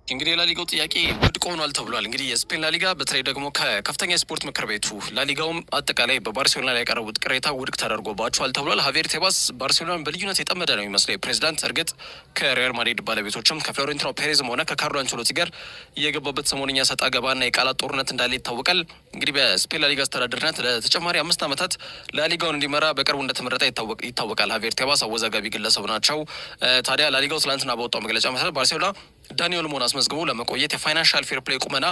እንግዲህ የላሊጋው ጥያቄ ውድቅ ሆኗል ተብሏል። እንግዲህ የስፔን ላሊጋ በተለይ ደግሞ ከከፍተኛ የስፖርት ምክር ቤቱ ላሊጋውም አጠቃላይ በባርሴሎና ላይ ያቀረቡት ቅሬታ ውድቅ ተደርጎባቸዋል ተብሏል። ሀቪየር ቴባስ ባርሴሎናን በልዩነት የጠመደ ነው የሚመስለው የፕሬዚዳንት። እርግጥ ከሪያል ማድሪድ ባለቤቶችም ከፍሎሬንቲኖ ፔሬዝም ሆነ ከካርሎ አንቸሎቲ ጋር የገባበት ሰሞንኛ ሰጣ ገባና የቃላት ጦርነት እንዳለ ይታወቃል። እንግዲህ በስፔን ላሊጋ አስተዳደርነት ለተጨማሪ 5 ዓመታት ላሊጋውን እንዲመራ በቅርቡ እንደተመረጠ ይታወቃል። ሀቪየር ቴባስ አወዛጋቢ ግለሰብ ናቸው። ታዲያ ላሊጋው ትላንትና በወጣው መግለጫ መሰረት ባርሴሎና ዳኒ ኦልሞን አስመዝግቦ ለመቆየት የ financial fair play ቁመና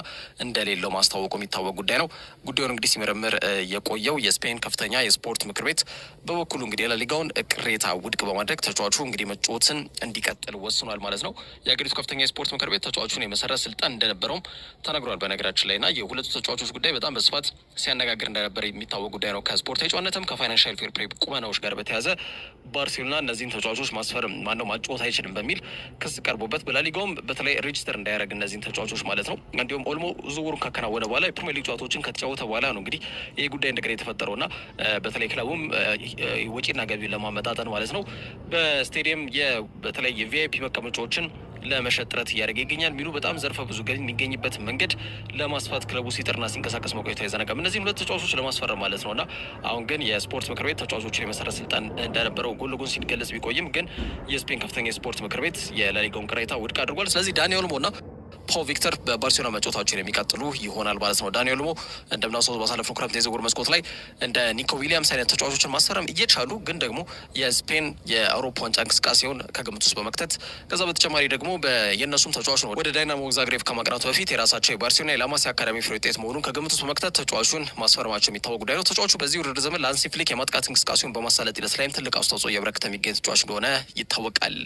እንደሌለው ማስታወቁ የሚታወቅ ጉዳይ ነው። ጉዳዩን እንግዲህ ሲመረምር የቆየው የስፔን ከፍተኛ የስፖርት ምክር ቤት በበኩሉ እንግዲህ የላሊጋውን ቅሬታ ውድቅ በማድረግ ተጫዋቹ እንግዲህ መጫወትን እንዲቀጥል ወስኗል ማለት ነው። የሀገሪቱ ከፍተኛ የስፖርት ምክር ቤት ተጫዋቹን የመሰረዝ ስልጣን እንደነበረውም ተነግሯል። በነገራችን ላይ እና የሁለቱ ተጫዋቾች ጉዳይ በጣም በስፋት ሲያነጋግር እንደነበር የሚታወቅ ጉዳይ ነው። ከስፖርታዊ ጨዋነትም ከ financial fair play ቁመናዎች ጋር በተያያዘ ባርሴሎና እነዚህን ተጫዋቾች ማስፈረም ማነው ማጫወት አይችልም በሚል ክስ ቀርቦበት በላሊጋውም በተለይ register እንዳያደርግ እነዚህን ተጫዋቾች ማለት ነው። እንዲሁም ኦልሞ ዝውውሩን ካከናወነ በኋላ የፕሪሚየር ሊግ ጨዋታዎችን ከተጫወተ በኋላ ነው እንግዲህ ይህ ጉዳይ እንደገና የተፈጠረው እና በተለይ ክለቡም ወጪና ገቢውን ለማመጣጠን ማለት ነው በስቴዲየም በተለይ የ VIP መቀመጫዎችን ለመሸጥ ጥረት እያደረገ ይገኛል የሚሉ በጣም ዘርፈ ብዙ ገቢ የሚገኝበት መንገድ ለማስፋት ክለቡ ሲጥርና ሲንቀሳቀስ መቆየቱ አይዘነጋም። እነዚህን ሁለት ተጫዋቾች ለማስፈረም ማለት ነው። እና አሁን ግን የስፖርት ምክር ቤት ተጫዋቾችን የመሰረዝ ስልጣን እንደነበረው ጎን ለጎን ሲገለጽ ቢቆይም ግን የስፔን ከፍተኛ የስፖርት ምክር ቤት የላሊጋውን ቅሬታ ውድቅ አድርጓል። ስለዚህ ዳኒ ኦልሞ እና ፓው ቪክተር በባርሴሎና መጫወታቸውን የሚቀጥሉ ይሆናል ማለት ነው። ዳኒ ኦልሞ እንደምናስታውሰው ባሳለፍነው ክረምት የዝውውር መስኮት ላይ እንደ ኒኮ ዊሊያምስ አይነት ተጫዋቾችን ማስፈረም እየቻሉ ግን ደግሞ የስፔን የአውሮፓ ዋንጫ እንቅስቃሴውን ከግምት ውስጥ በመክተት፣ ከዛ በተጨማሪ ደግሞ የእነሱም ተጫዋች ነው፣ ወደ ዳይናሞ ዛግሬብ ከማቅናቱ በፊት የራሳቸው የባርሴሎና የላማሲያ አካዳሚ ፍሬ ውጤት መሆኑን ከግምት ውስጥ በመክተት ተጫዋቹን ማስፈረማቸው የሚታወቅ ጉዳይ ነው። ተጫዋቹ በዚህ ውድድር ዘመን ለሃንሲ ፍሊክ የማጥቃት እንቅስቃሴውን በማሳለጥ ሂደት ላይም ትልቅ አስተዋጽኦ እያበረከተ የሚገኝ ተጫዋች እንደሆነ ይታወቃል።